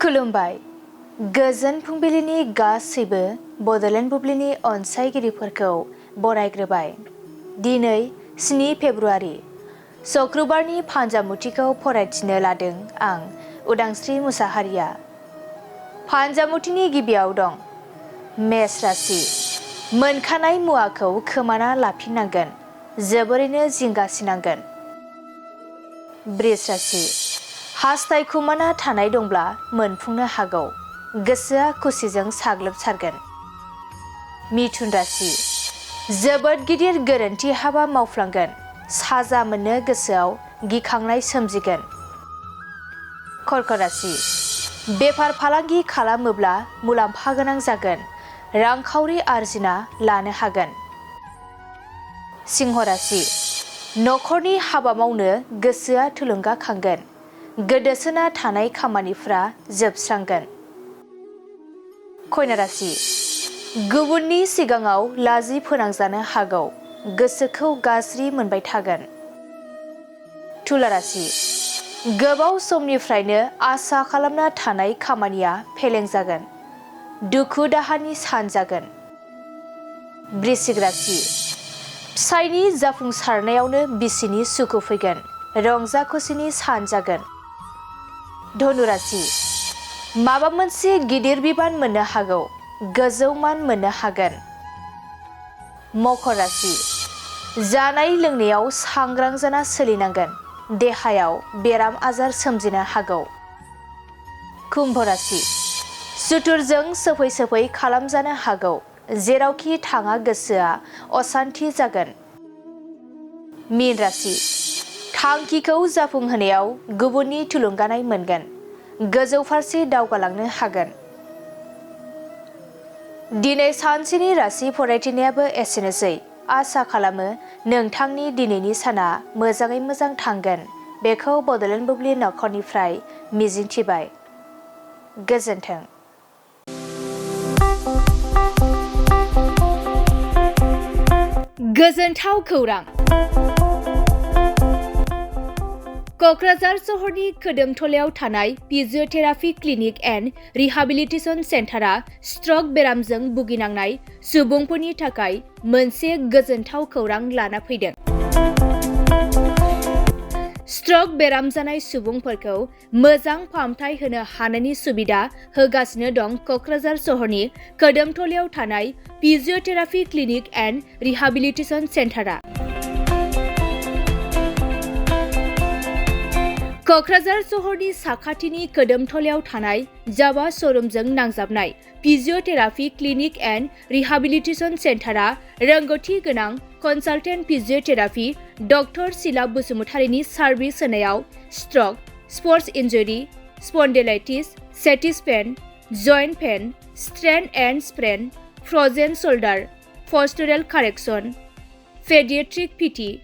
खुलुमबाय। गोजोन फुंबिलिनि गासैबो बड'लेण्ड बुब्लिनि अनसायगिरिफोरखौ बरायग्रोबाय। दिनै 7 फेब्रुआरि शुक्रबारनि फान्जामुथिखौ फरायथिनो लादों आं उदांस्रि मुसाहारिया। फान्जामुथिनि गिबियाव दं मेष राशि। मोनखानाय मुवाखौ खोमाना लाफिननांगोन, जोबोरैनो जिंगासिनांगोन। बृष राशि। हास्थायखुमाना थानाय दंब्ला मोनफुंनो हागौ, गोसोआ खुसिजों साग्लोबसारगोन। मिथुन राशि। जोबोद गिदिर गोरोन्थि हाबा मावफ्लांगोन, साजा मोननो गोसोआव गिखांनाय सोमजिगोन। कर्कट राशि। बेफार फालांगि खालामोब्ला मुलाम्फा गोनां जागोन, रांखावरि आरजिना लानो हागोन। सिंह राशि। नखरनि हाबा मावनो गोसोआ थुलुंगाखांगोन, गोदोसोना थानाय खामानिफ्रा जोबस्रांगोन। कन्या राशि। गुबुननि सिगाङाव लाजि फोनांजानो हागौ, गोसोखौ गाज्रि मोनबाय थागोन। तुला राशि। गोबाव समनिफ्रायनो आसा खालामना थानाय खामानिया फेलें जागोन, दुखु दाहानि सान जागोन। वृश्चिक राशि। फिसायनि जाफुंसारनायावनो बिसिनि सुखु फैगोन, रंजा खुसिनि सान जागोन। धनु राशि। माबा मोनसे गिदिर बिबान मोननो हागौ, गोजौ मान मोननो हागोन। मकर राशि। जानाय लोंनायाव सांग्रां जाना सोलिनांगोन, देहायाव बेराम आजार सोमजिनो हागौ। कुम्भ राशि। सुथुरजों सोफै सोफै खालामजानो हागौ, जेरावखि थाङा गोसोआ असान्थि जागोन। मीन राशि। थांखिखौ जाफुंहोनायाव गुबुननि थुलुंगानाय मोनगोन, गोजौ फारसे दावगालांनो हागोन। दिनै सानसेनि राशि फरायथिनायाबो एसेनोसै। आसा खालामो नोंथांनि दिनैनि साना मोजाङै मोजां थांगोन, बेखौ बड'लेण्ड बुब्लि नखरनिफ्राय मिजिंथिबाय। गोजोन्थों। गोजोनथाव खौरां। क'क्राझार सहरनि खोदोमथलायाव थानाय physiotherapy clinic and rehabilitation सेन्टारा struck बेरामजों भुगिनांनाय सुबुंफोरनि थाखाय मोनसे गोजोनथाव खौरां लाना फैदों। स्ट्रक बेराम जानाय सुबुंफोरखौ मोजां फाहामथाय होनो हानायनि सुबिदा होगासिनो दं क'क्राझार सहरनि खोदोमथलायाव थानाय फिजिअथेरापि क्लिनिक एन्ड रिहाबिलिटेसन सेन्टारा। क'क्राझार सहरनि साखाथिनि खोदोमथलायाव थानाय जावा श'रुमजों नांजाबनाय फिजिअथेरापि क्लिनिक एन्ड रिहाबिलिटेसन सेन्टारा रोंगौथि गोनां कनसालटेन्ट फिजिअथेरापि डक्टर शीला बसुमतारीनि सार्भिस होनायाव stroke, sports injury, spondylitis, sciatica pain, joint pain, strain and sprain, frozen shoulder, postural correction, paediatric PT,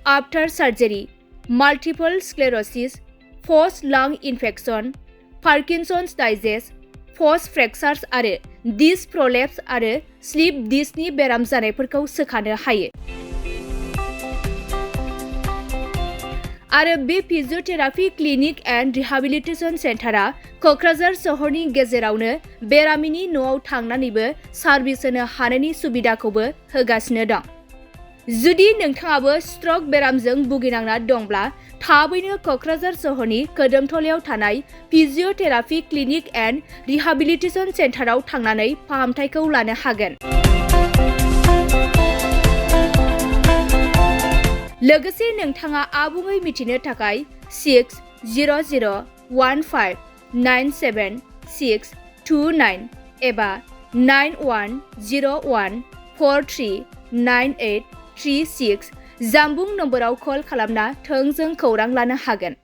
after surgery, multiple sclerosis, post lung infection, Parkinson's disease, post fractures आरो disc प्रलेप्स आरो slip डिस्कनि बेराम जानायफोरखौ सोखानो हायो। आरो बे फिजिअथेरापि clinic and rehabilitation सेन्टारा क'क्राझार सहरनि गेजेरावनो बेरामिनि न'आव थांनानैबो सार्भिस होनो हानायनि सुबिदाखौबो होगासिनो दं। जुदि नोंथाङाबो स्ट्रक बेरामजों भुगिनांना दंब्ला थाबैनो क'क्राझार सहरनि खोदोमथलायाव थानाय फिजिअथेरापि क्लिनिक एन्ड रिहाबिलिटेसन सेन्टाराव थांनानै फाहामथायखौ लानो हागोन। लोगोसे नोंथाङा आबुङै मिथिनो थाखाय 600015976629 एबा 9101439836 जानबुं नम्बराव कल खालामना थोंजों खौरां लानो हागोन।